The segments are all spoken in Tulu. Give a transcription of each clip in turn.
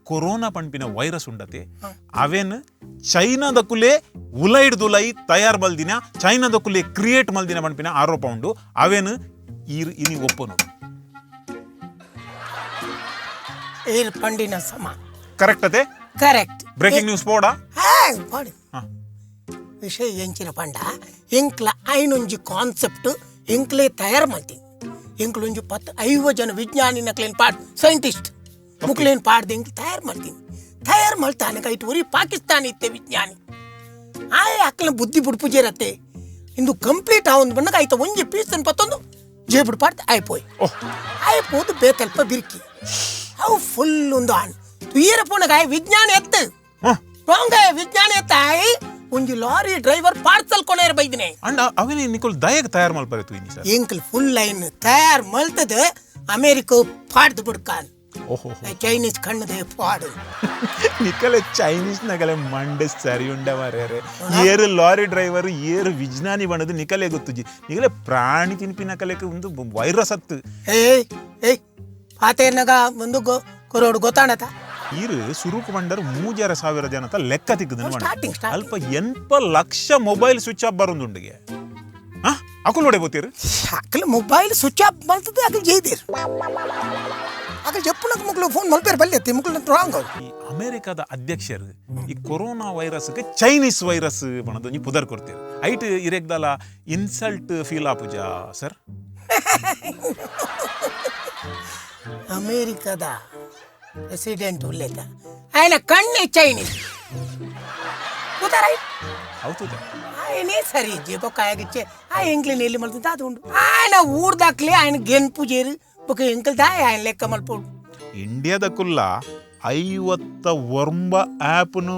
Corona ಪನ್ಪಿನ ವೈರಸ್ ಉಂಡತೆ ಅವೇನ್ ಚೈನಾದಕುಲೇ ಉಲೈಡ್ ದುಲೈ ತಯಾರ್ ಮಲ್ದಿನ, ಚೈನಾದಕುಲೇ ಕ್ರಿಯೇಟ್ ಮಲ್ದಿನ ಪನ್ಪಿನ ಆರೋಪ ಉಂಡು. ಅವೇನ್ ಈರ್ ಇನಿ ಒಪ್ಪನು? ಏರ್ ಪಂಡಿನ ಸಮ. ಕರೆಕ್ಟ್ ಅತೆ? Correct. Breaking news ಪೋಡಾ? ಪಾಡು. ವಿಷಯ ಎಂಚಿನ ಪಂಡ, ಎಂಕ್ಲ ಐನೊಂಜಿ ಕಾನ್ಸೆಪ್ಟ್ ಎಂಕ್ಲೆ ತಯಾರು ಮಲ್ತೀನಿ. ಎಂಕ್ಲೊಂಜಿ 10 50 ಜನ ವಿಜ್ಞಾನಿ ನಕ್ಲೇನ್ ಪಾಡ್, ಸೈಂಟಿಸ್ಟ್ ಮುಕ್ಲೇನ್ ಪಾಡ್ದು ಎಂಕ್ಲು ತಯಾರು ಮಾಡ್ತೀನಿ. ತಯಾರು ಮಲ್ತಾನೆ ಐಟ್ ಒರಿ ಪಾಕಿಸ್ತಾನ ಇತ್ತೆ ವಿಜ್ಞಾನಿ. ಆಯೆ ಅಕ್ಲನ ಬುದ್ಧಿ ಬುಡ್ಪುಜೇರತ್ತೆ. ಇಂದು ಕಂಪ್ಲೀಟ್ ಆವೊಂದು ಬಣ್ಣಗ ಆಯ್ತ ಒಂಜಿ ಪೀಸ್ ಪತ್ತೊಂದು ಜೇಬುಡು ಪಾಡ್ದು ಆಯ್ಪೋಯ್. ಆಯ್ ಪೋದು ಬೇತಲ್ಪ ಬಿರ್ಕಿ ಅವು ಫುಲ್ ಒಂದು ಆಣ್ ತುಯ್ಯರ ಪೋನಗ ಆಯ್ ವಿಜ್ಞಾನಿ ಎತ್ತು ರಾಂಗ್. ಆಯ್ ವಿಜ್ಞಾನಿ ಎತ್ತ. ಆಯ್ ಒಂಜಿ lorry driver, parcel ಕೊನೆಯರ್ ಬೈದಿನಿ. ಅಂಡ ಅವೇನೆ ನಿಕೋಲ್ ದಯಗ್ ತಯಾರು ಮಲ್ಪರೆ ತೂಯಿನಿ ಸರ್? ಎಂಕಲ್ ಫುಲ್ ಲೈನ್ ತಯಾರ್ ಮಲ್ತದ ಅಮೇರಿಕ ಪಾಡ್ದು ಬಿಡ್ಕಾನ್. ಓಹೋ. ಚೈನೀಸ್ ಕಣ್ಣದೆ ಪಾಡು. ನಿಕಲೆ ಚೈನೀಸ್ ನಗಲೆ ಮಂಡೆ ಸರಿ ಉಂಡ ಮಾರ್ಯಾರೆ. ಏರು ಲಾರಿ ಡ್ರೈವರ್, ಏರು ವಿಜ್ಞಾನಿ ಬಣ್ಣದು ನಿಕಲೆ ಗೊತ್ತುಜಿ. ನಿಕಲೆ ಪ್ರಾಣಿ ತಿನ್ಪಿನ ಕಲೆಕ್ ಒಂದು ವೈರಸ್ ಅತ್ತು. ಏಯ್ ಏಯ್, ಪಾತೇರ್ನಾಗ ಒಂದು ಕೊರೋಡು ಗೊತ್ತಾಣತ. ಈರು ಸುರುಕು ಬಂಡರ್ 3,500 ಜನತ ಲೆಕ್ಕ ತಿಕ್ಕದು. Starting, starting. ಅಲ್ಪ 80 ಲಕ್ಷ mobile switch off ಬರೋದುಂಡಿಗೆ ಅಕುಲ್ ನೋಡೆ ಬೋತೀರು. Akal mobile switch off ಮಲ್ತದ Akal ಜೈದಿರ್. Akal ಜಪ್ಪುನಕ್ ಮುಕ್ಲು phone ಮಲ್ಪೇರ್ ಬಲ್ಲೆ ಮುಕ್ಲು ರಾಂಗ್ ಅವು. ಈ ಅಮೆರಿಕದ ಅಧ್ಯಕ್ಷರು ಈ ಕೊರೋನಾ ವೈರಸ್ಗೆ ಚೈನೀಸ್ ವೈರಸ್ ಬಣದ ಒಂಜಿ ಪುದರ್ ಕೊಡ್ತೀರು. ಐಟ್ ಇರೆಗ್ದಲ ಇನ್ಸಲ್ಟ್ ಫೀಲ್ ಆಪುಜಾ ಸರ್? ಅಮೇರಿಕದ ಪ್ರೆಸಿಡೆಂಟ್ ಉಲ್ಲೇಖ ఆయన ಕಣ್ಣೆ ಚೈನೀಸ್ ಗೊತ್ತಾರ. ಹೌದು. ఆయనే ಸರಿ ಇಜ್ಜೆ ಬೊಕ್ಕ ಆಯಗಿಚ್ಚೆ ಆ ಎಂಕ್ಲಿನ ಎಲ್ಲಿ ಮಲ್ತದ ಅದು ಉಂಡು. ఆయన ಊರ್ದಾಕ್ಲೆ ఆయన ಗೆನ್ಪು ಜೇರು ಬೊಕ್ಕ ಎಂಕಲ್ ದಾಯ ఆయన ಲೆಕ್ಕ ಮಲ್ಪೋಡು. ಇಂಡಿಯಾದ ಕುಲ್ಲ 59 ಆ್ಯಪ್ನು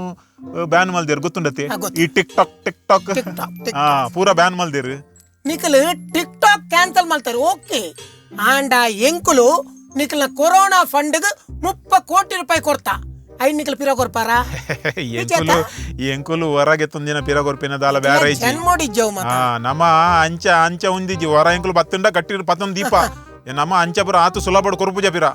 ಬ್ಯಾನ್ ಮಲ್ದೇರು, ಗೊತ್ತುಂಡತೆ? ಹಾ, ಗೊತ್ತು. ಈ tick tock, tick talk. Tick talk, tick. ಹಾ, ಪೂರಾ ಬ್ಯಾನ್ ಮಲ್ದೇರು. ನಿಕಲ್ tick talk cancel ಮಲ್ತಾರೆ ಓಕೆ, ಆಂಡ ಎಂಕುಲು ನಿಕಲ್ನ ಕೊರೋನಾ ಫಂಡ್ಗ್ 30 ಕೋಟಿ ರೂಪಾಯಿ ಕೊಡ್ತಾ. ಐದು ನಿಕಲ್ ಪಿರ ಕೊರ್ಪಾರ? ಎಂಕುಲು ಎಂಕುಲು ಹೊರಗೆ ತುಂದಿನ ಪಿರ ಕೊರ್ಪಿನ ದಾಲ ಬ್ಯಾರ ಐಜಿ. ಜನ್ಮೋಡಿಜ್ಜವು ಮತ. ಹಾ, ನಮ್ಮ ಅಂಚ ಅಂಚ ಉಂದಿಜಿ. ಹೊರ ಎಂಕುಲು ಬತ್ತುಂಡ ಕಟ್ಟಿ ಪತ್ತೊಂದು ದೀಪ. ಏ, ನಮ್ಮ ಅಂಚ ಪುರ ಆತು ಸುಲಭ ಕೊರ್ಪುಜ ಪಿರ.